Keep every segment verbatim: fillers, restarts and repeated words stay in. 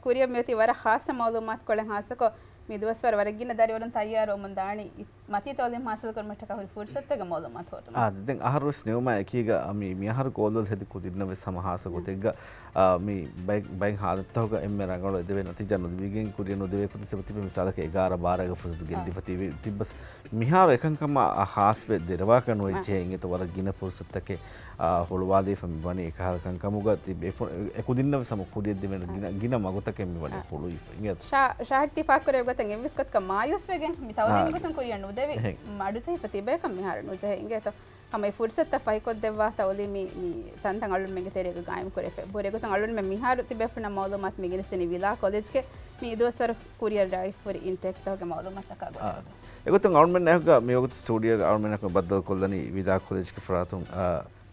ކުރިއަށް މިއޮތީ ވަރަށް ޚާއްޞަ މައުލޫމާތުކޮޅެއް، ހާއްސަކޮށް މި ދުވަސްވަރު ވަރަށް ގިނަ ދަރިވަރުން ތައްޔާރުވަމުން ދާނީ މަތީ ތައުލީމް ހާސިލްކުރުމަށްޓަކާ ހުރި ފުރުސަތުގެ މައުލޫމާތު ހޯދުމަށް. އާ، ދެން އަހަރުވެސް ނިމުމާ އެކީގަ މި، މިއަހަރު ގޯލްވަލް ހެދި ކުދިންނަށް ވެސް ހަމަ ހާއްސަ ގޮތެއްގަ، އާ، މި ބައެއް، ބައެއް ހާލަތްތަކުގަ އެންމެ ރަނގަޅު އެދެވޭ ނަތީޖާ ނުލިބިގެން ކުރިއަށް ނުދެވޭ ކުދިން ސަބަބު ތިބެ މިސާލަކަށް އެގާރަ ބާރައިގަ ފުރުސަތު ގެއްލިފަ ތިބި، ތިއްބަސް މިހާރު އެކަންކަމާ ހާސްވެ ދެރަވާކަށް ނުވެއްޖެ އާ. އިނގޭތޯ ވަރަށް ގިނަ ފުރުސަތުތަކެއް އާ، ހުޅުވާލީފަ މިވަނީ އެކަހަލަ ކަންކަމުގަ ތި އެ ފު-، އެ ކުދިންނަށް ވެސް ހަމަ ކުރިއަށް ދެވޭނެ ގިނަ، ގިނަ މަގުތަކެއް މިވަނީ އާ. ހުޅުވިފަ އިނގޭތޯ. ޝާ-، ޝާހިދް ތި ފާހަގަކުރެއްވި ގޮތަށް އެއްވެސް ގޮތަކަށް މާޔޫސްވެގެން މި ތައުލީމް އާ. ގޮތުން ކުރިއަށް ނުދެވި އެހެން. މަޑުޖެހިފަ ތިބޭކަށް މިހާރު ނުޖެހޭ އިނގޭތޯ. ހަމަ އެ ފުރުސަތުތައް ފަހިކޮށްދެއްވާ ތައުލީމީ މި ތަންތަން އަޅުންމެންގެ ތެރޭގަ ގާއިމް ކުރެވިފަ އެބަހުރި. އެގޮތުން އަޅުންމެން މިހާރު ތިބޭފުޅުންނަށް މައުލޫމާތު މި ގެނެސްދިނީ ވިލާ ކޮލެޖްގެ މި ދުވަސްވަރު ކުރިއަށް ރާވިފަ ހުރި އިންޓޭކްތަކުގެ މައުލޫމާތުތަކާ ގުޅޭ އާ. ގޮތުން. އެގޮތުން އަޅުމެންނާއެކުގަ މިވަގުތު ސްޓޫޑިއޯގަ އަޅުމެންނާއެކު ބައްދަލުކޮށްލަނީ ވިލާ ކޮލެޖްގެ ފަރާތުން، އާ،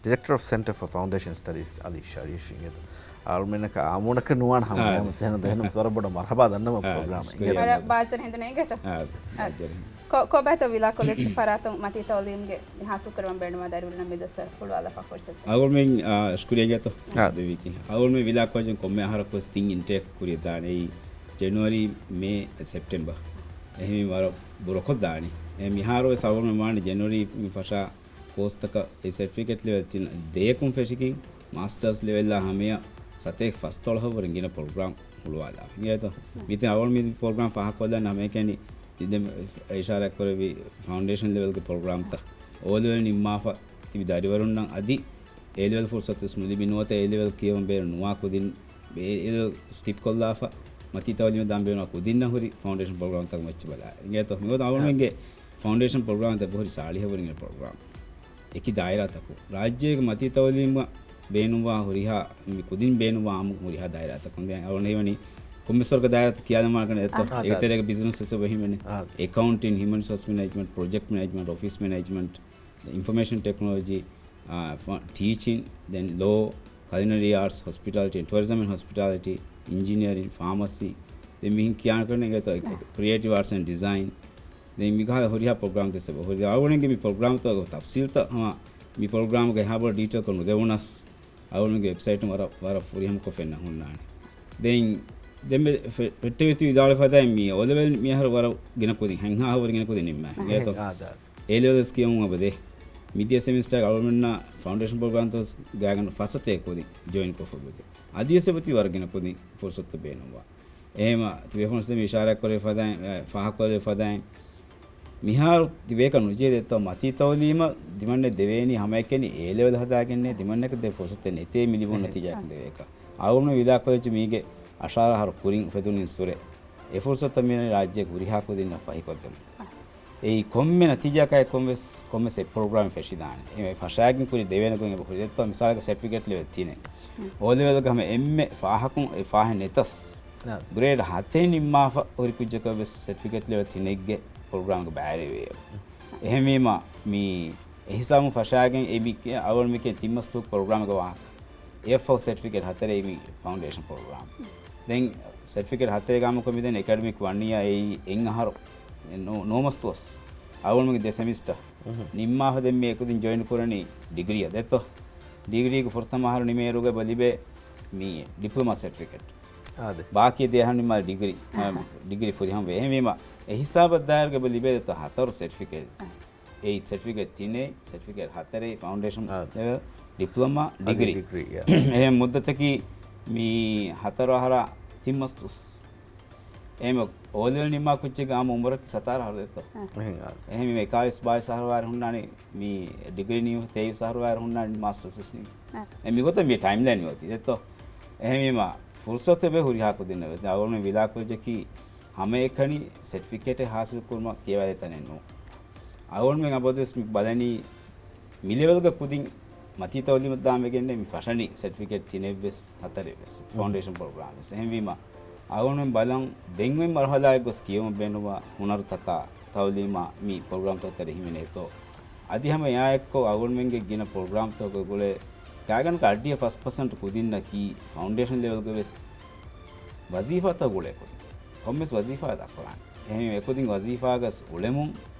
ޑިރެކްޓަރ އޮފް ސެންޓަރ ފޮރ ފައުންޑޭޝަން ސްޓަޑީސް އަލީ ޝަރީފް އިނގޭތޯ. އަޅުމެންނަކަށް އާ މޫނަކަށް ނުވާނެ ހަމަ އާ. މޫނު ސެހެނު ދެހެނު ވަރަށް ބޮޑަށް މަރްހަބާ ދަންނަމަ އާ، ޕްރޮގްރާމް ޝުކުރިއްޔާ. އިނގޭތޯ. ވަރަށް ބާއްޖަވެރި ހިނދުން އިނގޭތޯ. އާ، އާ. ބާއްޖަވެރި. ކޮ-، ކޮބާތޯ ވިލާ ކޮލެޖްގެ ފަރާތުން މަތީ ތައުލީމްގެ މި ހާސިލްކުރަމުން ބޭނުންވާ ދަރިވަރުންނަށް މި ދުވަސްވަރު ހުޅުވާލާފަ ފުރުސަތު؟ އަޅުމެން، އާ، ޝުކުރިއްޔާ އިނގޭތޯ. އާ. ދެވީކީ. އަޅުމެން ވިލާ ކޮލެޖުން ކޮންމެ އަހަރަކުވެސް ތިން އިންޓޭކް ކުރިއަށް ދާނެ. އެއީ ޖެނުއަރީ، މޭ، ސެޕްޓެމްބަރ. އެހެންވީމަ ވަރަށް ބުރަކޮށް ދާނެ. އެ މިހާރުވެސް އަޅުމެން ވާނެ ޖެނުއަރީ މި ފަށާ ކޯސްތަކަށް އެ ސެޓްފިކެޓް ލެވެލް ތިން ދޭކުން ފެށިގެން މާސްޓާސް ލެވެލްއާ ހަމަޔަށް ސަތޭކަ ފަސްދޮޅަހަށްވުރެ ގިނަ ޕްރޮގްރާމް ހުޅުވާލާ. އިނގޭތޯ؟ މިތިން އަޅުގަނޑު މި ޕްރޮގްރާމް ފާހަގަކޮށްލަން ހަމައެކަނި ތި ދެ އިޝާރާތްކުރެއްވި ފައުންޑޭޝަން ލެވެލްގެ ޕްރޮގްރާމްތައް އޯލެވެލް ނިންމާފަ ތިބި ދަރިވަރުންނަށް އަދި އޭލެވެލް ފުރުސަތުވެސް ނުލިބި ނުވަތަ އޭލެވެލް ކިޔަވަން ބޭނުން ނުވާ ކުދިން އޭލެވެލް ސްކިޕް ކޮށްލާފަ މަތީ ތައުލީމަށް ދާން ބޭނުންވާ ކުދިންނަށް ހުރި ފައުންޑޭޝަން ޕްރޮގްރާމްތަކުގެ މައްޗަށް ބަލާ. އިނގޭތޯ؟ މިގޮތަށް އަޅުގަނޑުމެންގެ ފައުންޑޭޝަން ޕްރޮގްރާމްތައް އެބަހުރި ސާޅީހަށްވުރެ ގިނަ ޕްރޮގްރާމް. އެކި ދާއިރާތަކުން ރާއްޖޭގެ މަތީ ތައުލީމަށް ބޭނުންވާ ހުރިހާ މި ކުދިން ބޭނުންވާ އާއްމު ހުރިހާ ދާއިރާތަކުން ދެން އަޅުގަނޑު ހީވަނީ ކޮންމެސް ވަރުގެ ދާއިރާތައް ކިޔާލަމާ ކަން އެއްތޯ؟ އާ. އޭގެ ތެރޭގަ ބިޒްނަސް ވެސް އެބަ ހިމެނޭ. އާ. އެކައުންޓިން، ހިއުމަން ރިސޯސް މެނޭޖްމަންޓް، ޕްރޮޖެކްޓް މެނޭޖްމަންޓް، އޮފީސް މެނޭޖްމަންޓް، އިންފޮމޭޝަން ޓެކްނޮލޮޖީ، އާ، ފަ-، ޓީޗިން، ދެން ލޯ، ކަލިނަރީ އާޓްސް، ހޮސްޕިޓާލިޓީ، ޓުއަރިޒަމް އެންޑް ހޮސްޕިޓާލިޓީ، އިންޖިނިއަރިން، ފާމަސީ، ދެން މިހެން ކިޔާނެ ކަން އެނގޭތޯ، ކްރިއޭޓިވް އާޓްސް އެންޑް ޑިޒައިން، ދެން މިކަހަލަ ހުރިހާ ޕްރޮގްރާމްތައް އެބަ ހުރި. އަޅުގަނޑުގެ މި ޕްރޮގްރާމްތަކުގެ ތަފްސީލްތައް ހަމަ މި ޕްރޮގްރާމްގެ އެހާ ބޮޑަށް ޑީޓެއިލްކޮށް ނުދެވުނަސް، އަޅުގަނޑުގެ ވެބްސައިޓުން ވަރަށް، ވަރަށް ފުރިހަމަކޮށް ފެންނަ ހުންނާނެ. ދެން ދެންމެ ފެ-، ފެއްޓެވިތި ވިދާޅުވި ފަދައިން މި އޯލެވެލް މިއަހަރު ވަރަށް ގިނަ ކުދިން، ހަތްހާހަ ވަރަށް ގިނަ ކުދިން ނިންމާ. އެހެން، އިނގޭތޯ؟ އާ، ދާ. އޭލެވެލްސް ކިޔަމުން އެބަދޭ. މިދިޔަ ސެމިސްޓަރ އަޅުގަނޑުމެންނަށް ފައުންޑޭޝަން ޕްރޮގްރާމްތައް ގާތްގަނޑު ފަސް ސަތޭކަ ކުދިން ޖޮއިން ކޮށްފަ އެބަދޭ. އަދިވެސް އެބަތި ވަރަށް ގިނަ ކުދިން ފުރުސަތު ބޭނުންވާ. އެހެމަ ތިބޭފުޅުން މި އިޝާރާތް ކުރެވި ފަދައިން، އެ، ފާހަގަކޮށްލެވި ފަދައިން، މިހާރު ތިބޭކަށް ނުޖެހޭ ދެއްތޯ މަތީ ތައުލީމަށް ދިމަންނެ ދެވޭނީ ހަމައެކަނި އޭލެވެލް ހަދާގެންނޭ ދިމަންނަކަށް ދޭ ފުރުސަތެއް ނެތޭ މި ލިބުނު ނަތީޖާއަކުން ދެވޭކަށް. އަޅުގަނޑު ވިލާ ކޮލެޖު މީގެ އަށާރަ އަހަރު ކުރިން އުފެދުނީ އިންސުރެ. އެ ފުރުސަތަށް މިއަންނަނީ ރާއްޖޭގެ ހުރިހާ ކުދިންނަށް ފަހިކޮށްދެމުން. އެއީ ކޮންމެ ނަތީޖާއަކާއެކު ކޮންމެސް، ކޮންމެސް އެއް ޕްރޮގްރާމެއް ފެށިދާނެ. އެ ފަށާގެން ކުރި ދެވޭނެ ގޮތް އެބަ ހުރި ދެއްތޯ މިސާލަކަށް ސެޓްފިކެޓް ލެވެލް ތިނެއް. އޯލެވެލްގެ ހަމަ އެންމެ ފާހަކުން އެ ފާހެއް ނެތަސް. ގްރޭޑް ހަތެއް ނިންމާފަ ހުރި ކުއްޖަކަށް ވެސް ސެޓްފިކެޓް ލެވެލް ތިނެއްގެ ޕްރޮގްރާމްގެ ބައިވެރިވޭ. އެހެންވީމަ މި އެހިސާބުން ފަށާގެން އެ މި ކިޔަ-، އަވަލު މި ކިޔަން ތިން މަސް ދުވަހު ޕްރޮގްރާމްގެ ވާހަކަ. އެއަށްފަހު ސެޓްފިކެޓް ހަތަރެއް މި ފައުންޑޭޝަން ޕްރޮގްރާމް. ދެން ސެޓްފިކެޓް ހަތަރެއް ގާއިމުކޮށް މިދެން އެކަޑަމިކް ވަން އިޔާ އެއީ އެއް އަހަރު ނު-، ނުވަ މަސް ދުވަސް. އަވަލުމެންގެ ދެ ސެމިސްޓަރ ނިންމާފަ ދެން މި އެކުދިން ޖޮއިން ކުރަނީ ޑިގްރީއަށް ދެއްތޯ؟ ޑިގްރީގެ ފުރަތަމަ އަހަރު ނިމޭއިރުގަ އެބަ ލިބޭ މި ޑިޕްލޮމާ ސެޓްފިކެޓް. އާދެ. ބާކީ ދެ އަހަރު ނިމާލި ޑިގްރީ، އަ، ޑިގްރީ ފުރިހަމަވޭ. އެހެންވީމަ އެ ހިސާބަށް ދާއިރުގަ އެބަ ލިބޭ ދެއްތޯ ހަތަރު ސެޓްފިކެޓް. އެއީ ސެޓްފިކެޓް ތިނެއް، ސެޓްފިކެޓް ހަތަރެއް، ފައުންޑޭޝަން އާ. ލެވެލް، ޑިޕްލޮމާ، އަދި ޑިގްރީ. ޑިގްރީ، ޔާ. އެހެން މުއްދަތަކީ މި ހަތަރު އަހަރާ ތިން މަސް ދުވަސް. އެހެން އޯލެވެލް ނިންމާ ކުއްޖެއްގެ އާއްމު އުމުރަކީ ސަތާރަ އަހަރު ދެއްތޯ؟ އާ. އެހެން އާ. އެހެން މި އެކާވީސް ބާވީސް އަހަރު ވާއިރު ހުންނާނީ މި ޑިގްރީ ނިމި، ތޭވީސް އަހަރު ވާއިރު ހުންނާނީ މާސްޓަރސް ވެސް ނިމި. އާ. އެ މިގޮތަށް މި ޓައިމްލައިން އޮތީ ދެއްތޯ؟ އެހެންވީމަ ފުރުސަތު އެބަ ހުރިހާ ކުދިންނަށް ވެސް. އަޅުގަނޑު ވިލާ ކޮލެޖަކީ ހަމައެކަނި ސެޓްފިކެޓެއް ހާސިލް ކުރުމަށް ކިޔަވާދޭ ތަނެއް ނޫން. އަޅުގަނޑުމެން އަބަދުވެސް މި ބަލަނީ މި ލެވެލްގެ ކުދިން މަތީ ތައުލީމަށް ދާން ވެގެންނޭ މި ފަށަނީ ސެޓްފިކެޓް ތިނެއްވެސް ހަތަރެއްވެސް މް. ފައުންޑޭޝަން ޕްރޮގްރާމް ވެސް. އެހެންވީމަ އަޅުގަނޑުމެން ބަލަން ދެން އޮތް މަރުހަލާއެއް ގޮސް ކިޔެވުމަށް ބޭނުންވާ ހުނަރުތަކާ ތައުލީމާ މި ޕްރޮގްރާމްތައް ތެރެ ހިމެނޭތޯ. އަދި ހަމަ އެއާއެއްކޮށް އަޅުގަނޑުމެންގެ ގިނަ ޕްރޮގްރާމްތަކުގެ ގުޅޭ ގާތްގަނޑަކަށް އަށްޑިހަ ފަސް ޕަސެންޓް ކުދިންނަކީ ފައުންޑޭޝަން ލެވެލްގެ ވެސް ވަޒީފާތައް ގުޅޭ ކުދިން. ކޮންމެސް ވަޒީފާއެއް ދައްކަވާނެ. އެހެން އެކުދިން ވަޒީފާގަސް އުޅެމުން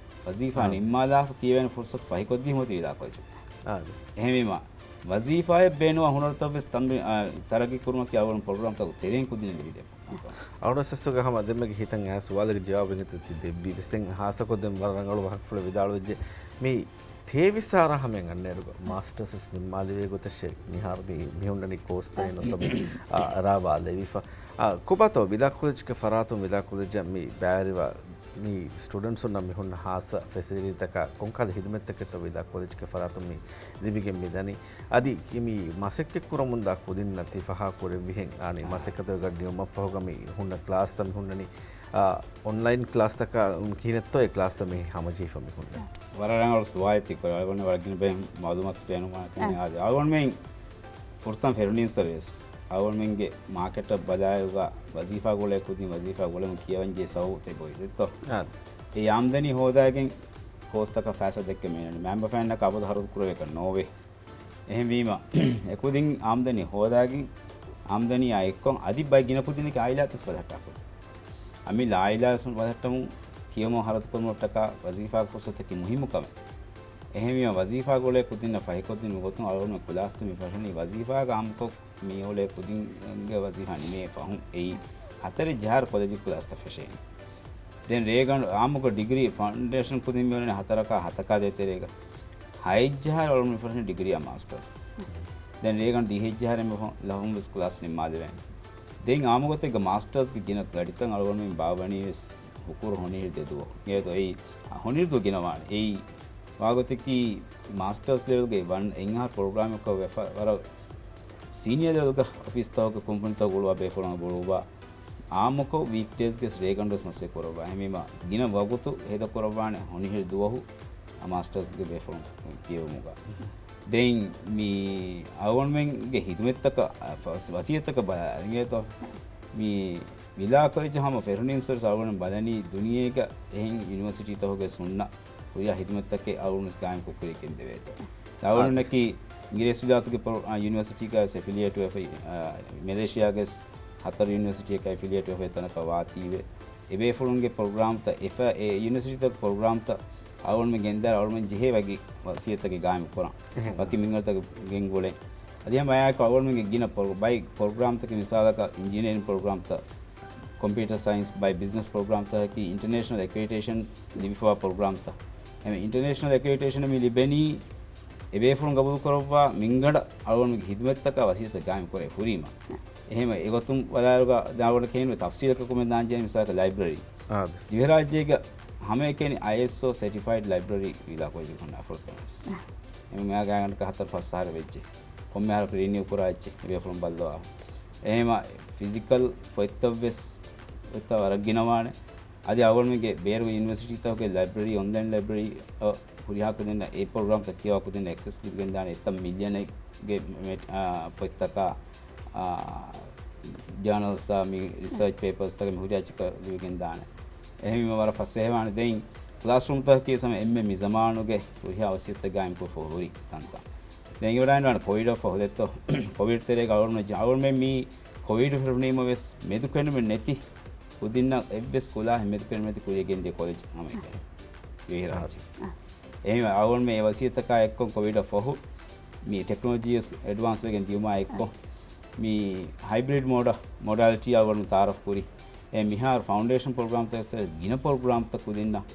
ވަޒީފާ އާ. ނިންމާލާފަ ކިޔެވޭނެ ފުރުސަތު ފަހިކޮށްދީ މޮތި ވިލާ ކޮލެޖު. އާ. އެހެންވީމަ ވަޒީފާއެއް ބޭނުންވާ ހުނަރުތައް ވެސް ތަމްރީ-، އާ، ތަރައްގީ ކުރުމަކީ އަޅުގަނޑު ޕްރޮގްރާމްތަކުގެ ތެރެއިން ކުދިން ލިބިދޭ. އަޅުގަނޑު ސެސްގަ ހަމަ ދެންމެގެ ހިތަށް އައި ސުވާލެއްގެ ޖަވާބެއް ނެތުން ތި ދެއްވީ ވެސް. ދެން ހާއްސަކޮށް ދެން ވަރަށް ރަނގަޅު ވާހަކަފުޅެއް ވިދާޅުވެއްޖެ. މި ތޭވީސް އާރަ ހަމައިން އަންނައިރުގަ މާސްޓަރސް ވެސް ނިންމާލެވޭ ގޮތަށް މިހާރު މި، މި ހުންނަނީ ކޯސްތައް އެންމެ ރާވާލެވިފަ. އާ، ކޮބާތޯ ވިލާ ކޮލެޖްގެ ފަރާތުން ވިލާ ކޮލެޖަށް މި ބައިވެރިވާ މި ސްޓޫޑެންޓްސުންނަށް މި ހުންނަ ހާއްސަ ފެސިލިޓީތަކާ ކޮންކަހަލަ ހިދުމަތްތަކެއްތޯ ވިލާ ކޮލެޖްގެ ފަރާތުން މި ލިބިގެން މިދަނީ؟ އަދި މި މަސައްކަތް ކުރަމުންދާ ކުދިންނަށް ތި ފަހާ ކުރެއްވިހެން އާނި މަސައްކަތުގަ ގަޑިއުމަށްފަހުގަ މި ހުންނަ ކްލާސްތައް މި ހުންނަނީ، އާ، އޮންލައިން ކްލާސްތަކާ ކިހިނެއްތޯ އެ ކްލާސްތައް މި ހަމަޖެހިފަ މި ހުންނަނީ؟ ވަރަށް ރަނގަޅު ސުވާލެއް ތި ކުރެއްވި. އަޅުގަނޑު ވަރަށް ގިނަ ބޭނުން މައުލޫމާތު ބޭނުންވާނެ ކަމެއް. އާ. އާދެ، އަޅުގަނޑުމެން ފުރަތަމަ ފެށުނީން ސަރވިސް. އަޅުގަނޑުމެންގެ މާކެޓަށް ބަލާއިރުގަ ވަޒީފާ ގުޅޭ ކުދިން ވަޒީފާ ގުޅެމުން ކިޔަވަންޖެހޭ ސަބަބު ތި ގޮތް ދެއްތޯ؟ އާ. އެ އާމްދަނީ ހޯދާގެން ކޯސްތަކަށް ފައިސާ ދެއްކެ މޭނަނީ. މައިންބަފައިންނަކަށް އަބަދު ހަރަދު ކުރެވޭކަށް ނޯވޭ. އެހެންވީމަ، އެކުދިން އާމްދަނީ ހޯދާގެން، އާމްދަނީއާ އެއްކޮށް އަދި ބައެއް ގިނަ ކުދިންނަކީ އާއިލާތައް ވަސް ބަލަހައްޓާކުދިން. އަމިއްލަ އާއިލާތައް ވަސް ބަލަހައްޓަމުން ކިޔަމުން ހަރަދު ކުރުމަށްޓަކާ ވަޒީފާގެ ފުރުސަތަކީ މުހިއްމު ކަމެއް. އެހެންވީމަ، ވަޒީފާ ގުޅޭ ކުދިންނަށް ފަހިކޮށްދިނުމުގެ ގޮތުން އަޅުގަނޑުމެން ކްލާސްތައް މި ފެށުނީ ވަޒީފާގެ އާއްމުކޮށް މި އުޅޭ ކުދިންގެ ވަޒީފާ ނިމޭ ފަހުން އެއީ ހަތަރެއް ޖަހާއިރު ކޮލެޖު ކްލާސްތައް ފެށޭނީ. ދެން ރޭގަނޑު އާއްމުކޮށް ޑިގްރީ ފައުންޑޭޝަން ކުދިން މިއުޅެނީ ހަތަރަކާ ހަތަކާ ދޭތެރޭގަ. ހައެއްޖަހާއިރު އަޅުގަނޑު މި ފެށުނީ ޑިގްރީއާ މާސްޓަރސް. ދެން ރޭގަނޑު ދިހައެއްޖަހާއިރު އެންމެ ފަހުން ލަހުން ވެސް ކްލާސް ނިންމާލެވޭނެ. ދެން އާއްމުގޮތެއްގަ މާސްޓަރސްގެ ގިނަ ގަޑިތައް އަޅުގަނޑުމެން ބާއްވަނީ ވެސް ހުކުރު ހޮނިހިރު ދެ ދުވަހު. އޭތޯ އެއީ ހޮނިހިރު ދުވަހު ގިނަވާނެ. އެއީ ވާގޮތަކީ މާސްޓަރސް ލެވެލްގައި ވަން އެއް އަހަރު ޕްރޮގްރާމެއްކަށް ވެފަ ވަރަށް ސީނިއަރ ލެވެލްގަ އޮފީސްތަކުގެ ކުންފުނިތައް ގުޅުވާ ބޭފުޅުން ގުޅުއްވާ އާއްމުކޮށް ވީކްޑޭސްގެ ރޭގަނޑުވެސް މަސައްކަތް ކުރައްވާ. އެހެންވީމަ، ގިނަ ވަގުތު ހޭދަކުރައްވާނެ ހޮނިހިރު ދުވަހު މާސްޓަރސްގެ ބޭފުޅުން ކިޔެވުމުގަ. ދެން މި އަޅުގަނޑުމެންގެ ހިދުމަތްތަކަށް، އަ، ފަސް-، ވަސިއްޔަތަކަށް ބަލާ އިނގޭތޯ؟ މި ވިލާ ކޮލެޖަށް ހަމަ ފެށުނީން ސޮރިސް އަޅުގަނޑު ބަލަނީ ދުނިޔޭގަ އެހެން ޔުނިވަރސިޓީތަކުގެ ހުންނަ ހުރިހާ ހިދުމަތްތަކެއް އަޅުގަނޑު ވެސް ގާއިމްކޮށް ކުރިޔަށް ގެންދެވޭތޯ. އަޅުގަނޑަކީ އިނގިރޭސިވިލާތުގެ ޕްރޮ-، އާ، ޔުނިވަރސިޓީގައި ވެސް އެފިލިއޭޓް ވެފައި، އާ، މެލޭޝިޔާގެ ވެސް ހަތަރު ޔުނިވަރސިޓީއަކަށް އެފިލިއޭޓް ވެފައި ތަނަކަށް ވާތީވެ. އެބޭފުޅުންގެ ޕްރޮގްރާމްތައް އެފަ-، އެ ޔުނިވަރސިޓީތަކުގެ ޕްރޮގްރާމްތައް އަޅުގަނޑުމެން ގެންދާ އަޅުގަނޑުމެން ޖެހޭ ވަކި ވަސިއްޔަތަކެއް ގާއިމް ކުރަން. އެހެން. ވަކި މިންވަރުތަކެއް ގެންގުޅެން. އަދި ހަމަ އެއާއެކު އަޅުގަނޑުމެންގެ ގިނަ ޕްރޮ-، ބައި ޕްރޮގްރާމްތަކެއް މިސާލަކަށް އިންޖިނިއަރިން ޕްރޮގްރާމްތައް، ކޮމްޕިއުޓަރ ސައިންސް ބައި ބިޒްނަސް ޕްރޮގްރާމްތަކަކީ އިންޓަރނޭޝަނަލް އެކްރެޑިޓޭޝަން ލިބިފައިވާ ޕްރޮގްރާމްތައް. އެމެ އިންޓަރނޭޝަނަލް އެކްރެޑިޓޭޝަން މި ލިބެނީ އެބޭފުޅުން ގަބޫލުކުރައްވާ މިންގަނޑަށް އަޅުގަނޑުގެ ހިދުމަތްތަކާ ވަސީލަތްތައް ގާއިމް ކުރެވޭ ހުރީމަ. އެހެންވެ، އެގޮތުން ބަލާއިރުގަ ދާވަނަ ކެހިންވެ ތަފްސީލަކަށް ކުމެ ދާން ޖެހޭ މިސާލަކަށް ލައިބްރަރީ. އާދެ. ދިވެހިރާއްޖޭގަ ހަމައެކަނި އައިއެސްއޯ ސެޓިފައިޑް ލައިބްރަރީ ވިލާ ކޮލެޖުގެ ހުންނަ އަފްރޯ ކަންވެސް. އެމެ މިއާ ގާތްގަނޑަކަށް ހަތަރު ފަސް އަހަރެއް ވެއްޖެ. ކޮންމެ އަހަރަކު ރިނިއު ކުރާ އެއްޗެއް އެބޭފުޅުން ބައްލަވާ. އެހެމަ ފިޒިކަލް ފޮތްތައް ވެސް އޮތްތަ ވަރަށް ގިނަވާނެ. އަދި އަޅުގަނޑުމެންގެ ބޭރުގެ ޔުނިވަރސިޓީތަކުގެ ލައިބްރަރީ، އޮންލައިން ލައިބްރަރީ، އަ، ހުރިހާ ކުދިންނަށް އެ ޕްރޮގްރާމްތައް ކިޔަވާ ކުދިންނަށް އެކްސެސް ލިބިގެންދާނެ އެތައް މިލިއަނެއްގެ މެޓް-، އާ، ފޮތްތަކާ، އާ، ޖާނަލްސްއާ މި ރިސާޗް ޕޭޕާސްތަކެއް މި ހުރިހާ އެއްޗަކަށް ލިބިގެންދާނެ. އެހެންވީމަ ވަރަށް ފަސޭހަވާނެ. ދެން ކްލާސްރޫމްތަކަކީ ސަމ އެންމެ މި ޒަމާނުގެ ހުރިހާ ވަސީލަތްތައް ގާއިމްކޮށްފަ ހުރި ތަންތަން. ދެން އިވަޑާން ވާން ކޮވިޑަށްފަހު ދެއްތޯ، ކޮވިޑް ތެރޭގަ އަޅުގަނޑުމެން ޖަ-، އަޅުގަނޑުމެން މީ ކޮވިޑް ފެށުނީމަ ވެސް މެދުކެނޑުމެއް ނެތި ކުދިންނަށް އެއްވެސް ކުލާހެއް މެދުކެނޑުމެއް ނެތި ކުރިޔަށް ގެންދިޔަ ކޮލެޖް ހަމައެކަނި. ދިވެހިރާއްޖެ. އާ. އެހެން އަޅުގަނޑުމެން އެ ވަސިއްޔަތަކާ އެއްކޮށް ކޮވިޑަށް ފަހު މި ޓެކްނޮލޮޖީ ވެސް އެޑްވާންސް ވެގެން ދިޔުމާ އެއްކޮށް، އާ، މި ހައިބްރިޑް މޯޑަ-، މޮޑާލިޓީ އަޅުގަނޑު ތައާރަފް ކުރި. އެ މިހާރު ފައުންޑޭޝަން ޕްރޮގްރާމްތައް ވެސް ގިނަ ޕްރޮގްރާމްތައް ކުދިންނަށް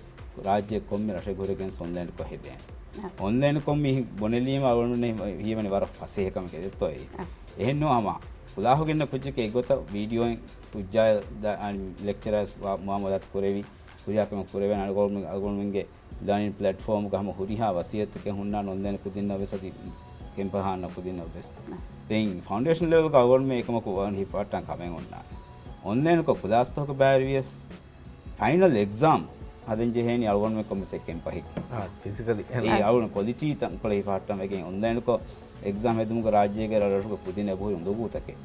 ރާއްޖޭ ކޮންމެ ރަށެއް ހުރެގެން އޮންލައިންކޮށް ހެދޭނެ. އާ. އޮންލައިންކޮށް މި ބުނެލީމަ އަޅުގަނޑު ހީވަނީ ވަރަށް ފަސޭހަ ކަމެކޭ ދެއްތޯ އެއީ. އާ. އެހެން ނޫން ހަމަ ކުލާހު ގެންނަ ކުއްޖެކޭ އެއްގޮތަށް ވީޑިއޯއިން ކުއްޖާ ދަ-، އަން ލެކްޗަރާސް ވާ-، މުއާމަލާތު ކުރެވި، ކުރިހާ ކަމެއް ކުރެވޭނެ އަޅުގަނޑު-، އަޅުގަނޑުމެންގެ ލާނިން ޕްލެޓްފޯމްގަ ހަމަ ހުރިހާ ވަސިއްޔަތެއް ހުންނާނެ އޮންލައިން ކުދިންނަށް ވެސް އަދި ކެމްޕަހާންނަ ކުދިންނަށް ވެސް. ދެން ފައުންޑޭޝަން ލެވެލްގަ އަޅުގަނޑުމެން އެކަމަކު ވަން ހިފަހައްޓާން ކަމެއް އޮންނާނެ. އޮންލައިންކޮށް ކުލާސްތަކަށް ބައިވެރިވިޔަސް ފައިނަލް އެގްޒާމް ހަދަން ޖެހޭނީ އަޅުގަނޑުމެން ކޮންމެސް އެއް ކެމްޕަހެއް. އާ، ފިޒިކަލީ. އެ އަޅުގަނޑު ކޮލިޓީ ތަންކޮޅެއް ހިފަހައްޓަން ވެގެން އޮންލައިންކޮށް އެގްޒާމް ހެދުމުގަ ރާއްޖޭގެ ރަށްރަށުގެ ކުދިން އެބަހުރި އުނދަގޫތަކެއް.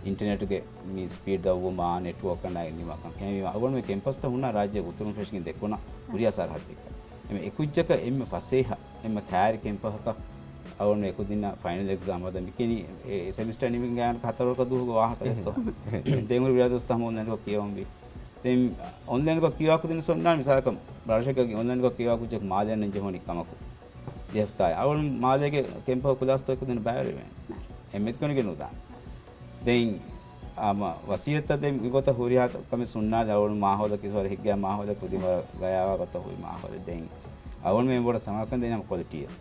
އިންޓަރނެޓުގެ މި ސްޕީޑް ދަށްވުމާ، ނެޓްވޯކަށް ނައި ނިމާކަން. އެހެންވީމަ އަޅުގަނޑުމެން ކެމްޕަސްތައް ހުންނަ ރާއްޖޭ އުތުރުން ފެށިގެން ދެކުނަ ހުރިހާ ސަރަހައްދެއްގަ. އެމެ އެކުއްޖަކަށް އެންމެ ފަސޭހަ، އެންމެ ކާރި ކެމްޕަހަކަށް އަޅުގަނޑު އެކުދިންނަށް ފައިނަލް އެގްޒާމް ހަދަން މިކިޔަނީ އެ ސެމިސްޓަރ ނިމިގެން ހަތަރު ވަރަކަށް ދުވަހުގެ ވާހަކަ ދެއްތޯ. ދެން ހުރި ވިރާދު ދުވަސްތައް ހަމަ އޮންލައިންކޮށް ކިޔަވަންވީ. ދެން އޮންލައިންކޮށް ކިޔަވާ ކުދިން ސޮންނާން މިސާލަކަށް ރަށެއްގަ އޮންލައިންކޮށް ކިޔަވާ ކުއްޖަކު މާލެ އަންނަން ޖެހުނީ ކަމަކު. ދެ ހަފްތާއެއް އަޅުގަނޑު މާލޭގެ ކެމްޕަކަށް ކުލާސްތަކެއް ކުދިން ބައިވެރިވޭނެ. އެންމެ ކުނިގެ ނުދާނެ. ދެން އާ، މަ، ވަސިއްޔަތަށް ދެން މިގޮތަށް ހުރިހާ ކަމެއް ސުންނާނެ އަޅުގަނޑު މާހައުލަކީ ވަރަށް ހިތްގައި މާހައުލެއް ކުދިން ވަރަށް ގަޔާވާ ގޮތަށް ހުރި މާހައުލެއް. ދެން އަޅުގަނޑު މެންބަރަށް ސަމާލުކަން ދޭނަމަ ކޮލިޓީއަށް.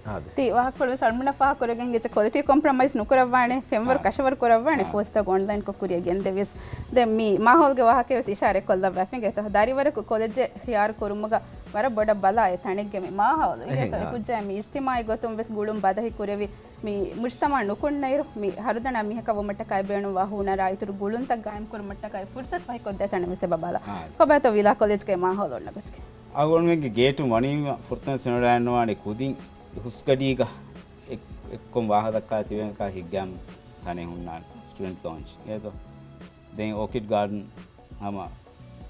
އާދެ. ތި ވާހަކަފުޅު ވެސް އަޅުގަނޑަށް ފާހަގަކުރެވިގެން އެއްޗެއް ކޮލިޓީ ކޮމްޕްރޮމައިޒް ނުކުރައްވާނެ، ފެންވަރު އާ. ކަށަވަރު ކުރައްވާނެ، އާ. ކޯސްތައް އޮންލައިންކޮށް ކުރިއަށް ގެންދެވިޔަސް. ދެން މި މާހައުލުގެ ވާހަކައެއް ވެސް އިޝާރަތް ކޮށްލައްވާފިނގެ ތަ ދާރިވަރަކު ކޮލެޖެއް ހިޔާރު ކުރުމުގަ ވަރަށް ބޮޑަށް ބަލާ އެ ތަނެއްގެ މި މާހައުލު. އެހެން، އާ. އެކުއްޖާ މި އިޖްތިމާއީ ގޮތުން ވެސް ގުޅުން ބަދަހި ކުރެވި، މި މުޖްތަމަޢަށް ނުކުންނައިރު، މި ހަރުދަނާ މީހަކަށް ވުމަށްޓަކައި ބޭނުންވާ ހުނަރާ އިތުރު ގުޅުންތައް ގާއިމް ކުރުމަށްޓަކައި ފުރުސަތު ފަހިކޮށްދޭ ތަނެއް ވެސް އެބަ ބަލާ. އާ. ކޮބާތޯ ވިލާ ކޮލެޖްގެ މާހައުލު އޮންނަ ގޮތަކީ؟ އަޅުގަނޑުމެންގެ ގޭޓުން ވަނީމަ ފުރަތަމަ ފެނިވަޑައިގަންނަވާނެ ކުދިން ހުސްގަޑީގަ އެއް، އެއްކޮށް ވާހަކަ ދައްކާ ތިބެން ކާ ހިތްގައިމު ތަނެއް ހުންނާނެ، ސްޓޫޑެންޓް ލޯންޗް. އޭތޯ؟ ދެން އޯކިޑް ގާޑަން ހަމަ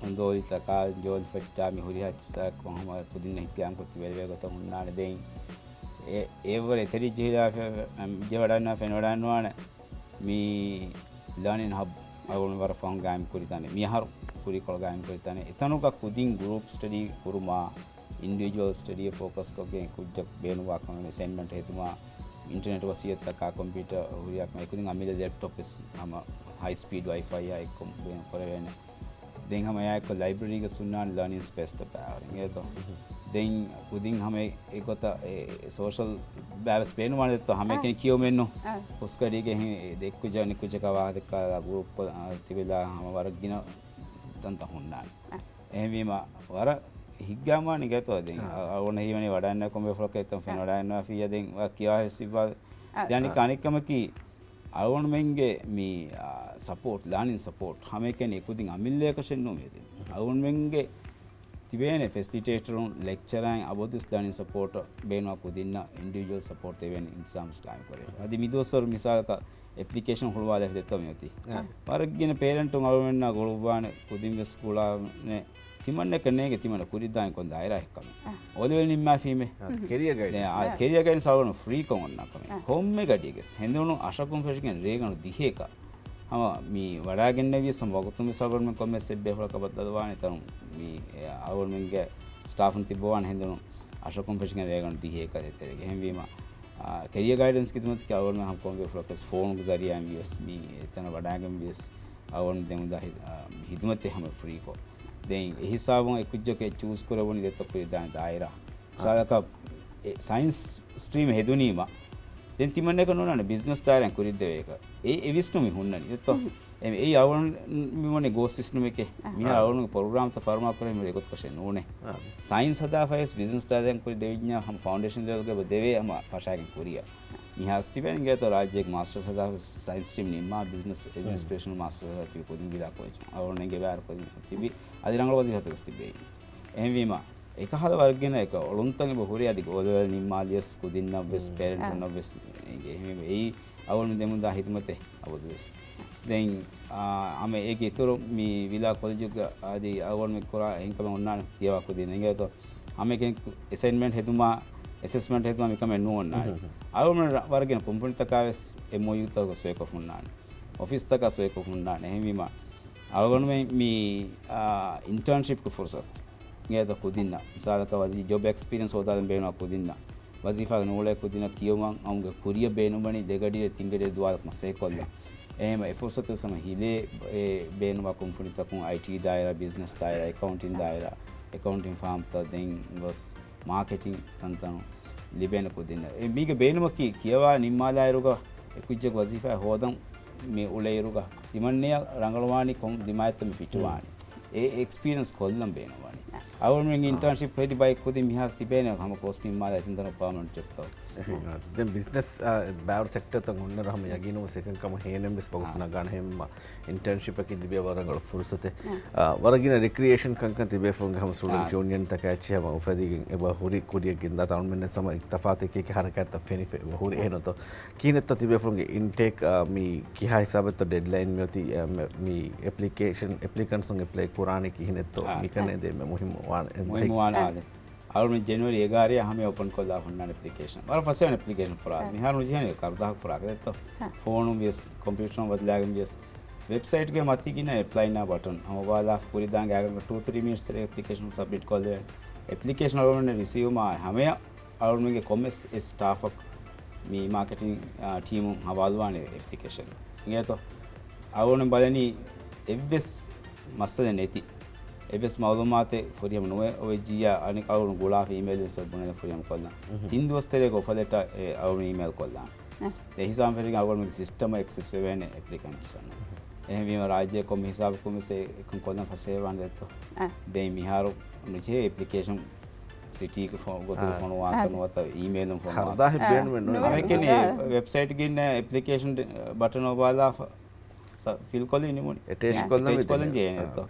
އުނދޯލިތަކާ ޖޯލިފައްޓާ މި ހުރިހާ ޗިއްސާއެއްކޮށް ހަމަ ކުދިންނަށް ހިތްގައިމުކޮށް ތިބެވޭ ގޮތަށް ހުންނާނެ. ދެން އެ، އެއަށްވުރެ އެތެރެ ޖެހިލާ ފެ-، އެ، ޖެހިވަޑައިގަންނަވާ ފެނިވަޑައިގަންނަވާނެ މި ލާނިން ހަބް އަޅުގަނޑު ވަރަށް ފަހުން ގާއިމް ކުރި ތަނެއް. މިއަހަރު ކުރީކޮޅު ގާއިމް ކުރި ތަނެއް. އެތަނުގަ ކުދިން ގްރޫޕް ސްޓަޑީ ކުރުމާ، އިންޑިވިޖުއަލް ސްޓަޑީއަށް ފޯކަސްކޮށްގެން ކުއްޖަކު ބޭނުންވާ ކަމެއް އެސައިންމަންޓް ހެދުމާ، އިންޓަރނެޓް ވަސިއްޔަތުތަކާ ކޮމްޕިއުޓަރ ހުރިހާ ކަމެއް އެކުދިން އަމިއްލަ ލެޕްޓޮޕް ވެސް ހަމަ ހައި ސްޕީޑް ވައިފައިއާ އެއްކޮށް ބޭނުން ކުރެވޭނެ. ދެން ހަމަ އެއާއެއްކޮށް ލައިބްރަރީގަ ހުންނާނެ ލާނިން ސްޕޭސްތައް ބައިވަރު އިނގޭތޯ. ދެން ކުދިން ހަމަ އެ ގޮތަށް އެ ސޯޝަލް ބައިވެސް ބޭނުންވާނެ ދެއްތޯ ހަމައެކަނި އާ. ކިޔުމެއްނު. އާ. ހުސްގަޑީގެ އެއްކުއްޖާ ނިކުއްޖަކާ ވާހަކަ ދައްކާ ގްރޫޕް ކޮށް، އާ، ތިބެލާ ހަމަ ވަރަށް ގިނަ ތަންތަން ހުންނާނެ. އާ. އެހެންވީމަ ވަރަށް ހިތްގައިމުވާނެ އިނގޭތޯ ދެން. އާ. އަ-، އަޅުގަނޑަށް ހީވަނީ ވަޑައިގަންނަވާ ކޮންމެ ފުރަކަށް އެތަން އާ. ފެނިވަޑައިގަންނަވާފިއްޔާ ދެން ވަ ކިޔާ ހެއްސިއްވާ. އާ. ދެން އާ. އަނެއްކަމަކީ އަޅުގަނޑުމެންގެ މި، އާ، ސަޕޯޓް، ލާނިން ސަޕޯޓް ހަމައެކަނި އެކުދިން އަމިއްލައަކަށެއްނޫން މިއަދު. އަޅުގަނޑުމެންގެ ތިބޭނެ ފެސިލިޓޭޓަރުން، ލެކްޗަރަރުން އަބަދުވެސް ލާނިން ސަޕޯޓަށް ބޭނުންވާ ކުދިންނަށް އިންޑިވިޖުއަލް ސަޕޯޓް ދެވޭނެ އިންތިޒާމް ގާއިމް ކުރޭ. އަދި މިދުވަސްވަރު މިސާލަކަށް އެޕްލިކޭޝަން ހުޅުވާލައިފި ދެއްތޯ މިއޮތީ. އާ. ވަރަށް ގިނަ ޕޭރެންޓުން އަޅުގަނޑުމެންނާ ގުޅުއްވާނެ ކުދިން ވެސް ގުޅާނެ. ތިމަންނަކަށް ނޭނގެ ތިމަންނަ ކުރިއްދާނެ ކޮން ދާއިރާއެއްކަމެއް. އާ. އޯލެވެލް ނިންމާފީމޭ. އާ، ކެރިއަ ގައިޑެންސް. ދެން އާ، އާ. ކެރިއަ ގައިޑެންސް އަޅުގަނޑު ފްރީކޮށް އޮންނަ ކަމެއް. އާ. ކޮންމެ ގަޑިއެއްގެސް ހެނދުނު އަށަކުން ފެށިގެން ރޭގަނޑު ދިހައަކަށް ހަމަ މި ވަޑައިގެންނެވިޔަސް ހަމަ ވަގުތުން ވެސް އަޅުގަނޑުމެން ކޮންމެސް އެއްބަޔަކު ބައްދަލުވާނެ ތަނުން މި، އެ، އަޅުގަނޑުމެންގެ ސްޓާފުން ތިއްބަވާނެ ހެނދުނު އަށަކުން ފެށިގެން ރޭގަނޑު ދިހައަކަށް ދޭތެރޭގަ. އެހެންވީމަ، އާ، ކެރިއަ ގައިޑެންސް ޚިދުމަތަކީ އަޅުގަނޑުމެން ހަމަ ކޮންމެ ފުރަކަސް ފޯނުގެ ޒަރީއާއިން ވިޔަސް މި އެތަނަށް ވަޑައިގެން ވިޔަސް އަޅުގަނޑު ދެމުންދާ ހި-، އާ، ހިދުމަތެއް ހަމަ ފްރީކޮށް. ދެން އެހިސާބުން އެކުއްޖަކު އެ ޗޫސް ކުރެވުނީ ދެއްތޯ ކުރިއްދާނެ ދާއިރާ. އާ. މިސާލަކަށް އެ ސައިންސް ސްޓްރީމް ހެދުނީމަ، ދެން ތިމަންނައަކަށް ނޫންނާނެ ބިޒްނަސް ދާއިރާއިން ކުރިއްދެވޭކަށް. އެ، އެ ވިސްނުން މި ހުންނަނީ. ދެއްތޯ؟ އެ، އެއީ އަޅުގަނޑު މި ވަނީ ގޯސް ސިސްޓަމެކޭ. އަހަ. މިހާރު އަޅުގަނޑުގެ ޕްރޮގްރާމްތައް ފަރުމާ ކުރެވޭ މި އެގޮތަކަށެއް ނޫނޭ. އާ. ސައިންސް ހަދާފައިވެސް ބިޒްނަސް ދާއިރާއިން ކުރި ދެވިންޏާ ހަމަ ފައުންޑޭޝަން ލެވެލްގަ ދެވޭ ހަމަ ފަށާގެން ކުރިއަށް. މިހާރު ތިބޭނީ އިނގޭތޯ ރާއްޖޭގެ މާސްޓަރސް ހަދާފަ ސައިންސް ސްޓްރީމް ނިންމާ ބިޒްނަސް އެޑްމިނިސްޓްރޭޝަން މާސްޓަރސް ހަދާ ތިބި ކުދިން ވިލާ ކޮލެޖު. އަޅުގަނޑު އެނގޭ ބައިވަރު ކުދިން ތިބި އަދި ރަނގަޅު ވަޒީފާތައް ވެސް ތިބޭ. އެހެންވީމަ، އެކަހަލަ ވަރަށް ގިނަ އެކަ އޮޅުންތައް އެބަ ހުރޭ އަދި އޯލެވެލް ނިންމާލިޔަސް ކުދިންނަށް ވެސް، މް. ޕޭރެންޓުންނަށް ވެސް އެނގޭ. އެހެންވީމަ، އެއީ އަޅުގަނޑު ދެމުންދާ ހިދުމަތެއް އަބަދުވެސް. ދެން، އާ، ހަމަ އޭގެ އިތުރު މި ވިލާ ކޮލެޖުގަ އަދި އަޅުގަނޑު މި ކުރާ އެހެން ކަމެއް އޮންނާނެ ކިޔަވާ ކުދިން އެނގޭތޯ. ހަމައެކަނި އެސައިންމަންޓް ހެދުމާ، އެސެސްމަންޓް ހެދުމާ މިކަމެއް ނޫންނާނެ. އަޅުގަނޑު ވަރަށް ގިނަ ކުންފުނިތަކާ ވެސް އެމްއޯޔޫތަކަށް ސޮއިކޮށް ހުންނާނެ. އޮފީސްތަކަށް ސޮއިކޮށް ހުންނާނެ. އެހެންވީމަ، އަޅުގަނޑުމެން މި، އާ، އިންޓާންޝިޕްގެ ފުރުސަތު އެނގޭތޯ ކުދިންނަށް. މިސާލަކަށް ވަޒީ-، ޖޮބް އެކްސްޕީރިއަންސް ހޯދާލަން ބޭނުންވާ ކުދިންނަށް. ވަޒީފާގެ ނޫޅޭ ކުދިންނަށް ކިޔުމަށް އައުމުގެ ކުރިއަށް ބޭނުންވަނީ ދެ ގަޑިއެއް ތިން ގަޑިއެއް ދުވާލަކު މަސައްކަތްކޮށްލަން. އެހެންވީމަ އެ ފުރުސަތު ވެސް ހަމަ ހިލޭ، އެ ބޭނުންވާ ކުންފުނިތަކުން އައިޓީ ދާއިރާ، ބިޒްނަސް ދާއިރާ، އެކައުންޓިން ދާއިރާ، އެކައުންޓިން ފާމްތައް ދެން ގޮސް މާކެޓިން ތަންތަނުން ލިބޭނެ ކުދިންނަށް. އެ މީގެ ބޭނުމަކީ ކިޔަވާ ނިންމާލާއިރުގަ އެ ކުއްޖަކު ވަޒީފާ ހޯދަން މި އުޅޭއިރުގަ ތިމަންނަޔަށް ރަނގަޅުވާނީ ކޮން ދިމާއެއްތަ މި ފިޓުވާނީ. އެ އެކްސްޕީރިއަންސް ކޮށްލަން ބޭނުންވާނީ. އަޅުގަނޑުމެން އާ. އިންޓާންޝިޕް ހެދި ބައެއް ކުދިން މިހާރު ތިބޭނެ ހަމަ ކޯސް ނިންމާލާ ތިން ތަނު ޕާމަންޓް ޖޮބްތައް. އެހެން. ދެން ބިޒްނަސް، އާ، ބައިވަރު ސެކްޓަރތައް ހުންނަރު ހަމަ ޔަގީނުން ސެކަން ކަމަށް ހޭނެން ވެސް ވަގުތު އާ. ނަގާނެ ހެންމަ. އިންޓާންޝިޕަކީ ލިބޭ ވަރަށް ރަނގަޅު ފުރުސަތެއް. އާ. އާ، ވަރަށް ގިނަ ރިކްރިއޭޝަން ކަންކަން ތިބޭފުޅުންގެ އާ. ހަމަ ސްޓޫޑެންޓް ޔޫނިއަންތަކާ އެއްޗެއް ހަމަ އުފެދިގެން އެބަ ހުރި ކުރިއަށް ގެންދާ ތަނުމެންނެ ހަމަ ތަފާތު އެކި ހަރަކާތްތައް ފެނިފަ ހުރި އާ. އެހެންތޯ. ކިހިނެއްތޯ ތިބޭފުޅުންގެ އިންޓޭކް، އާ، މި ކިހާ ހިސާބެއްތޯ ޑެޑްލައިން މިއޮތީ، އާ، މި، މި އެޕްލިކޭޝަން، އެޕްލިކަންޓްސުން އެޕްލައި ކުރާނީ ކިހިނެއްތޯ؟ އާ. މިކަން އާ. ދެމެ މުހިއްމު ވާނެ. މުހިއްމު ވާނެ އާ. އާދެ. އަޅުގަނޑު ޖެނުއަރީ އެގާރައަށް ހަމަ އޯޕަން ކޮށްލާ ހުންނާނެ އެޕްލިކޭޝަން. ވަރަށް ފަސޭހަ އެޕްލިކޭޝަން ފުރާ. އާ. މިހާރު ނުޖެހޭނެ ކަރުދާހަކު ފުރާ ދެއްތޯ. އާ. ފޯނުން ވިޔަސް، ކޮމްޕިއުޓަރުން ބަދަލާގެން ވިޔަސް، ވެބްސައިޓްގެ މަތީގަ އިންނަ އެޕްލައި ނާ ބަޓަން ހަމަ އޮބާލާފަ ކުރި ދާން ގާތްގަނޑަކަށް ޓޫ ތްރީ މިނިޓްސް ތެރޭ އެޕްލިކޭޝަން ސަބްމިޓް ކޮށްލެވޭނެ. އެޕްލިކޭޝަން އަޅުގަނޑު ރިސީވުމާ ހަމަޔަށް އަޅުގަނޑުމެންގެ ކޮންމެސް އެއް ސްޓާފަކު މި މާކެޓިން، އާ، ޓީމުން ހަވާލުވާނެ އެޕްލިކޭޝަން. އިނގޭތޯ؟ އަޅުގަނޑު ބަލަނީ އެއްވެސް މައްސަލަ ނެތި، އެއްވެސް މައުލޫމާތެއް ފުރިހަމަ ނުވެ އޮވެއްޖިއްޔާ، އަނެއް އަޅުގަނޑު ގުޅާފަ އީމެއިލް ވެސް ބުނެލަ ފުރިހަމަ ކޮށްލާން. ތިން ދުވަސް ތެރޭގަ އޮފަރ ލެޓާ އެ އަޅުގަނޑު އީމެއިލް ކޮށްލާން. އެ ހިސާބުން ފެށިގެން އަޅުގަނޑުމެންގެ ސިސްޓަމަށް އެކްސެސް ވެވޭނެ އެޕްލިކަންޓްސް އަންނަ. އެހެންވީމަ ރާއްޖެ ކޮންމެ ހިސާބަކުން ވެސް އެ އެކަން ކޮށްލަން ފަސޭހަވާނެ ދެއްތޯ. ދެން މިހާރު ނުޖެހޭ އެޕްލިކޭޝަން ސިޓީގެ ގޮތުގަ ފޮނުވާކަށް ނުވަތަ އީމެއިލުން ފޮނުވާކަށް. ހަރުދާހެއް ބޭނުމެއް ނުވޭ. އަހަރެން އެޕްލިކޭޝަން ބަޓަން އޮބާލާފަ ފިލް ކޮށްލީ ނިމުނީ. އެޓޭޗް ކޮށްލަން ވެދެނީ. އެޓޭޗް ކޮށްލަން ޖެހޭނެތޯ.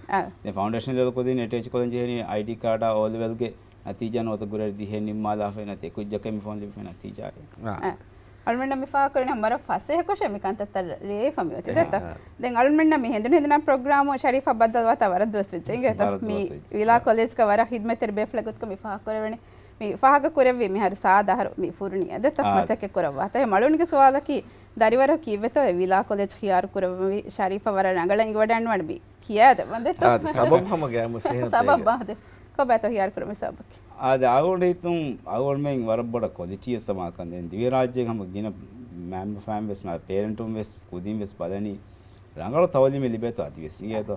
ދެން ފައުންޑޭޝަން ލެވެލް ކުދިން އެޓޭޗް ކޮށްލަން ޖެހެނީ އައިޑީ ކާޑާ އޯ ލެވެލްގެ ނަތީޖާ ނުވަތަ ގުރޭޑް ދިހައެއް ނިންމާލާފައި ނަތީ ކުއްޖަކަށް މި ފޯން ލިބިފައި ނަތީޖާއެއް. އަޅުމެންނަށް މި ފާހަގަކުރަނީ ހަމަ ވަރަށް ފަސޭހަކޮށޭ މި ކަންތައްތައް ރޭވިފަ މިއޮތީ ދެއްތޯ. ދެން އަޅުމެންނަށް މި ހެނދުނު ހެނދުނާ ޕްރޮގްރާމު ޝަރީފާ ބައްދަލުވާތާ ވަރަށް ދުވަސް ވެއްޖެ އިނގޭތޯ. މި ވިލާ ކޮލެޖްގަ ވަރަށް ހިދްމަތްތެރި ބޭފުޅެއް ގޮތުގަ މި ފާހަގަކުރެވެނީ. މި ފާހަގަކުރެއްވީ މިހާރު ސާދަ އަހަރު މި ފުރުނީ އެދެއްތޯ މަސައްކަތް ކުރައްވާތާ. އެ އަޅުގަނޑުގެ ސުވާލަކީ ދަރިވަރު ކީއްވެތޯ އެ ވިލާ ކޮލެޖް ޚިޔާރު ކުރައްވަންވީ؟ ޝަރީފާ ވަރަށް ރަނގަޅަށް އިނގިވަޑައިގަންނަވާނެ މި ކިޔާދެއްވަން ދެއްތޯ. އާދެ، ސަބަބު ހަމަ ގައިމު ސިހަން ސަބަބާ ދެ؟ ކޮބާތޯ ޚިޔާރު ކުރަމުން ސަބަބަކީ؟ އާދެ، އަޅުގަނޑު ހިތުން އަޅުގަނޑުމެން ވަރަށް ބޮޑަށް ކޮލިޓީއަށް ސަމާލުކަން ދޭން. ދިވެހިރާއްޖޭގެ ހަމަ ގިނަ މައިންބަފައިން ވެސް، ޕޭރެންޓުން ވެސް، ކުދިން ވެސް ބަލަނީ ރަނގަޅު ތައުލީމެއް ލިބޭތޯ އަދިވެސް އިނގޭތޯ.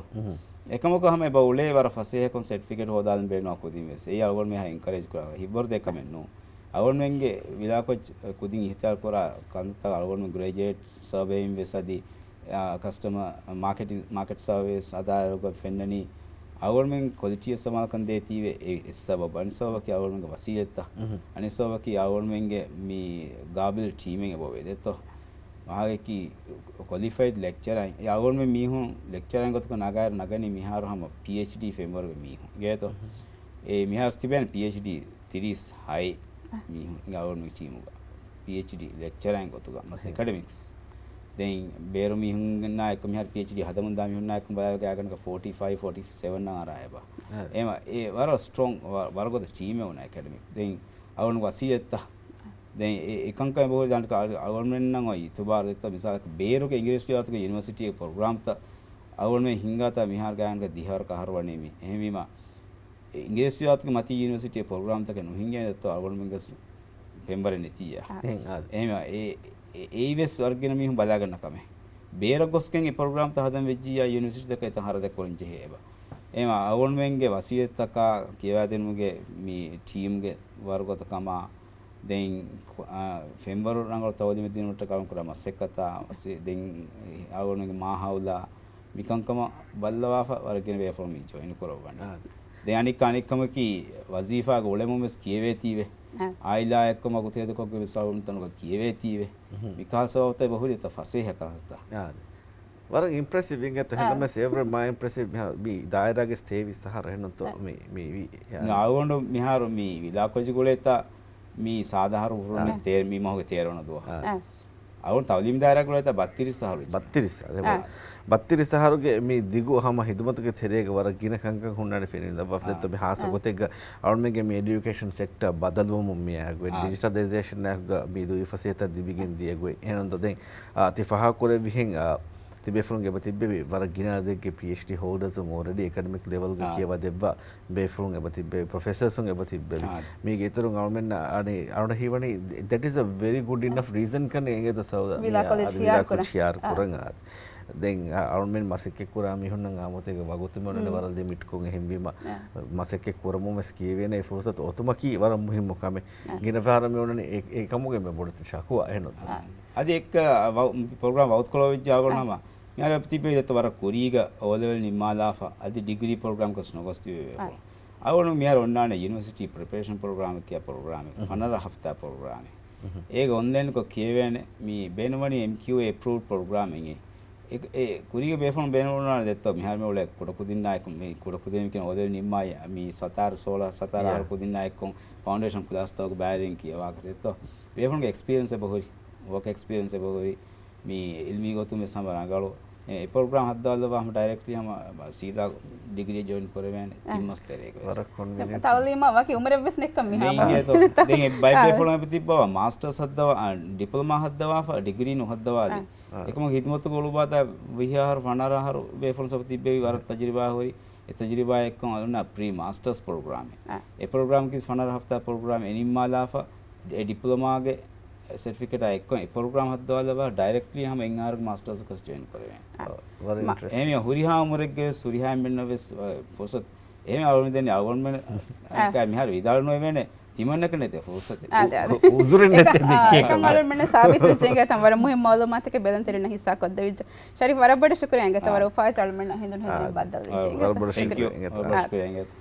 އެކަމަކު ހަމަ އެބަ އުޅޭ ވަރަށް ފަސޭހަކޮށް ސެޓްފިކެޓް ހޯދާލަން ބޭނުން ކުދިން ވެސް. އެއީ އަޅުގަނޑު މިހާ އެންކަރޭޖް ކުރާ ހިތްވަރު ދޭ ކަމެއް ނޫން. އަޅުގަނޑުމެންގެ ވިލާކޮށް ކުދިން އިހްތިޔާރު ކުރާ ކަންތައްތައް އަޅުގަނޑު ގްރެޖުއޭޓް ސަރވޭއިން ވެސް އަދި، އާ، ކަސްޓަމަރ މާކެޓި-، މާކެޓް ސަރވޭސް އަދާއިރުގަ ފެންނަނީ އަޅުގަނޑުމެން ކޮލިޓީއަށް ސަމާލުކަން ދޭތީވެ އެ، އެއް ސަބަބު. އަނެއް ސަބަބަކީ އަޅުގަނޑުމެންގެ ވަސީލަތްތައް. އަނެއް ސަބަބަކީ އަޅުގަނޑުމެންގެ މި ގާބިލް ޓީމެއް އެބަވޭ ދެއްތޯ. ވާހަކައަކީ ކޮލިފައިޑް ލެކްޗަރަރ އެ އަޅުގަނޑުމެން މީހުން ލެކްޗަރަރ ގޮތުގަ ނަގާއިރު ނަގަނީ މިހާރު ހަމަ ޕީއެޗްޑީ ފެންވަރުގެ މީހުން އިނގޭތޯ. އެ މިހާރު ތިބޭނެ ޕީއެޗްޑީ ތިރީސް ހައެއް މީހުން އަޅުގަނޑުމެން ޓީމުގަ ޕީއެޗްޑީ ލެކްޗަރަރ ގޮތުގަ މަސް އެކަޑެމިކްސް. ދެން ބޭރު މީހުންނާ އެއްކޮށް މިހާރު ޕީއެޗްޑީ ހަދަމުންދާ މީހުންނާ އެއްކޮށް ބަލާގަ އަގަނޑަކަށް ފޯޓީ ފައިވް، ފޯޓީ ސެވަން އަށް އަރާ އެބަ. އެމަ އެ ވަރަށް ސްޓްރޮން ވަ-، ވަރުގަދަ ޓީމެއް ވުނާ އެކަޑެމިކް. ދެން އަޅުގަނޑު ވަސީލަތްތައް ދެން އެ، އެކަންކަން އެބަހުރި ދާން އަޅު-، އަޅުގަނޑުމެންނަށް އޮތް އިތުބާރު ދެއްތޯ. މިސާލަކަށް ބޭރުގެ އިނގިރޭސި ވިލާތުގެ ޔުނިވަރސިޓީގެ ޕްރޮގްރާމްތައް އަޅުގަނޑުމެން ހިންގާތާ މިހާރު ގާތްގަނޑަކަށް ދިހަވަރަކަށް އަހަރު ވަނީ މި. އެހެންވީމަ، އިނގިރޭސި ވިލާތުގެ މަތީ ޔުނިވަރސިޓީ ޕްރޮގްރާމްތަކެއް ނުހިނގޭނެ ދެއްތޯ އަޅުގަނޑުމެންގެ ފެންވަރެއް ނެތިއްޔާ. އެހެން އާދެ. އެހެންވީމަ، އެ، އެ، އެއީ ވެސް ވަރަށް ގިނަ މީހުން ބަލާގަންނަ ކަމެއް. ބޭރަށް ގޮސްގެން އެ ޕްރޮގްރާމްތައް ހަދަން ވެއްޖިއްޔާ ޔުނިވަރސިޓީތަކަށް އެތަން ހަރަދެއް ކުރަން ޖެހޭ އެބަ. އެހެންވީމަ، އަޅުގަނޑުމެންގެ ވަސީލަތްތަކާ ކިޔަވާދިނުމުގެ މި ޓީމްގެ ވަރުގަދަ ކަމާ، ދެން، އާ، ފެންވަރު ރަނގަޅު ތައުލީމެއް ދިނުމަށްޓަކާ ކުރާ މަސައްކަތާ، ވަސީ-، ދެން އަޅުގަނޑުގެ މާހައުލާ، މިކަންކަމަށް ބައްލަވާފަ ވަރަށް ގިނަ ބޭފުޅުން މި ޖޮއިން ކުރައްވަނީ. އާ. ދެން އަނެއްކާ އަނެއްކަމަކީ، ވަޒީފާގެ އުޅެމުން ވެސް ކިޔެވޭތީވެ. އާ. އާއިލާ އެއްކޮށް މަގު ތޭދުކޮށްގެ ވެސް އަޅުގަނޑު ތަނުގަ ކިޔެވޭތީވެ. މިކަހަލަ ސަބަބުތައް އެބަހުރި ތަ ފަސޭހަ ކަންތައް. އާ. ވަރަށް އިމްޕްރެސިވް އިނގޭތޯ. އާ. ހެންނަމެސް އެވްރެ މާ އިމްޕްރެސިވް މި، މި ދާއިރާގެ ތޭވީސް އަހަރު އެހެންނުތޯ؟ އާ. މި، މި ވީ، ނު، އަޅުގަނޑު މިހާރު މި ވިލާކޮޖި ގުޅޭތާ މި ސާދަ އަހަރު އުފުރުނީ އާ. ތޭ-، މި މަހުގެ ތޭރަވަނަ ދުވަހު. އާ. އަޅުގަނޑު ތައުލީމް ދާއިރާ ގުޅޭތާ ބައްތިރީސް އަހަރު ވެއްޖެ. ބައްތިރީސް އަހަރު. އާ. ބައްތިރީސް އަހަރުގެ މި ދިގު ހަމަ ހިދުމަތުގެ ތެރޭގަ ވަރަށް ގިނަ ކަންކަން ހުންނާނެ ފެނި ލައްވާފަ ދެއްތޯ. މި ހާއްސަ ގޮތެއްގަ އަޅުމެންގެ މި އެޑިއުކޭޝަން ސެކްޓަ ބަދަލުވަމުން މިއާ ގޮތް، އާ. ޑިޖިޓަލައިޒޭޝަން ގޮތުގަ މި ދުވި ފަސޭހަތައް ލިބިގެން ދިޔަ ގޮތް. އެހެން ދެން، އާ، ތި ފާހަގަކުރެއްވިހެން، އާ، ތިބޭފުޅުން އެބަ ތިއްބެވި ވަރަށް ގިނަ އަދަދެއްގެ ޕީއެޗްޑީ ހޯލްޑަރސް އަޅުގަނޑު އެކަޑެމިކް ލެވެލްގަ އާ. ކިޔަވާ ދެއްވާ ބޭފުޅުން އެބަ ތިއްބެވި، ޕްރޮފެސަރސުން އެބަ ތިއްބެވި. އާ. މީގެ އިތުރުން އަޅުމެންނަށް އަނެއް އަޅުގަނޑަށް ހީވަނީ، that is a very good enough reason ކަން އެނގޭތޯ ސައުދަ ވިލާ ކޮލެޖް އަދި ވިލާ ހިޔާރު ކޮލެޖް ކުރަން. ހިޔާރު ކުރަން. އާ. ދެން އަ-، އަޅުމެން މަސައްކަތް ކުރާ މީހުންނަށް އާ މޮތޭގަ ވަގުތު މިއުޅެނީ ވަރަށް ލިމިޓްކޮށް އެހެންވީމަ، އާ. މަސައްކަތް ކުރަމުން ވެސް ކިޔެވޭނެ އެ ފުރުސަތު އޮތުމަކީ ވަރަށް މުހިއްމު ކަމެއް. އާ. ގިނަ ފަހަރަށް މިއުޅެނީ އެ-، އެކަމުގެ މެ ބޮޑެތި ޝަކުވާ އެހެންނު. އާ. އަދި އެއްކަ ވަ-، ޕްރޮގްރާމް ވަގުތުކޮޅު ވެއްޖެ އަޅުގަނޑު ހަމަ މިހާރު ތިބޭ ދެއްތޯ ވަރަށް ކުރީގަ އޯލެވެލް ނިންމާލާފަ އަދި ޑިގްރީ ޕްރޮގްރާމްކަސް ނުގޮސް ތިބޭ ބޭފުޅުން. އަޅުގަނޑު މިހާރު އޮންނާނެ ޔުނިވަރސިޓީ ޕްރިޕަރޭޝަން ޕްރޮގްރާމް ކިޔާ ޕްރޮގްރާމެއް. ފަނަރަ ހަފްތާ ޕްރޮގްރާމެއް. އޭގަ އޮންލައިންކޮށް ކިޔެވޭނެ މި ބޭނުންވަނީ އެމްކިއުއޭ އެޕްރޫވްޑް ޕްރޮގްރާމެއް. އެ، އެ ކުރީގެ ބޭފުޅުން ބޭނުންވަނީ ދެއްތޯ މިހާރު މި އުޅޭ ކުޑަކުދިންނާ އެކު، މި ކުޑަކުދިން ކިޔަން އޯލެވެލް ނިންމާ މި ސަތާރަ ސޯޅަ، ސަތާރަ އަހަރު ކުދިންނާ އެއްކޮށް ފައުންޑޭޝަން ކްލާސްތަކުގެ ބައިވެރިން ކިޔަވާކަށް ދެއްތޯ. ބޭފުޅުންގެ އެކްސްޕީރިއަންސް އެބަހުރި، ވޯކް އެކްސްޕީރިއަންސް އެބަހުރި. މި އިލްމީ ގޮތުން ވެސް ހަމަ ރަނގަޅު. އެ، އެ ޕްރޮގްރާމް ހައްދަވާލައްވާ ހަމަ ޑައިރެކްޓްލީ ހަމަ ސީދާ ޑިގްރީ ޖޮއިން ކުރެވޭނެ ތިން މަސް ތެރޭގަ ވެސް. ވަރަށް ކޮންވީނިއެންޓް. ތައުލީމަށް ވަކި އުމުރެއް ވެސް ނެއްކަން މި ހަމަ. ދެން ބައެއް ބޭފުޅުން ތިއްބަވާ މާސްޓަރސް ހައްދަވާ، އާ، ޑިޕްލޮމާ ހައްދަވާފަ ޑިގްރީ ނުހައްދަވާލި. އާ. އެކަމަކު ހިދުމަތުގަ އުޅުއްވާތާ ވިހި އަހަރު ފަނަރަ އަހަރު ބޭފުޅުން ސަބަ ތިއްބެވި ވަރަށް ތަޖުރިބާ ހުރި. އެ ތަޖުރިބާ އެއްކޮށް އަޅުންނަށް ޕްރީ މާސްޓަރސް ޕްރޮގްރާމެއް. އާ. އެ ޕްރޮގްރާމަކީ ފަނަރަ ހަފްތާ ޕްރޮގްރާމް އެ ނިންމާލާފަ އެ ޑިޕްލޮމާގެ ސެޓްފިކެޓާ އެއްކޮށް އެ ޕްރޮގްރާމް ހައްދަވާލަބާ ޑައިރެކްޓްލީ ހަމަ އެއް އާރުގެ މާސްޓާސް ކޮސް ޖޮއިން ކުރެވޭނެ. ވަރަށް އިންޓްރެސްޓިން. އެހެން ހުރިހާ އުމުރެއްގެ ވެސް ހުރިހާ އެންމެންނަށް ވެސް ފުރުސަތު. އެހެން އަޅުގަނޑު ދެން އަޅުގަނޑުމެން އަނެއްކާ މިހާރު ވިދާޅު ނުވެވޭނެ. ތިމަންނަކަށް ނެތޭ ފުރުސަތެއް. އާދެ، އާދެ. އު-، އު-، އުޒުރެއް ނެތޭ އެކަ-، އާ، ދެއްކޭ އެކަން ކަމަށް. އަޅުގަނޑުމެންނަށް ސާބިތުވެއްޖެ އިނގޭތަ ވަރަށް މުހިންމު މައުލޫމާތަކެއް ބެލުންތެރިންނަށް ހިއްސާ ކޮށްދެވިއްޖެ. ޝަރީފް ވަރަށް ބޮޑަށް ޝުކުރިއްޔާ އިނގޭތަ އާ. ވަރަށް އުފާވެއްޖެ އަޅުގަނޑުމެންނަށް ހިނދުން ހިނދުން އާ. ބައްދަލުވީތީ އާ، އިނގޭތަ. ވަރަށް ބޮޑަށް ޝުކުރިއްޔާ އިނގޭތަ. ޝުކުރިއްޔާ. ވަރަށް ބޮޑަށް ޝުކުރިއްޔާ އިނގޭތަ.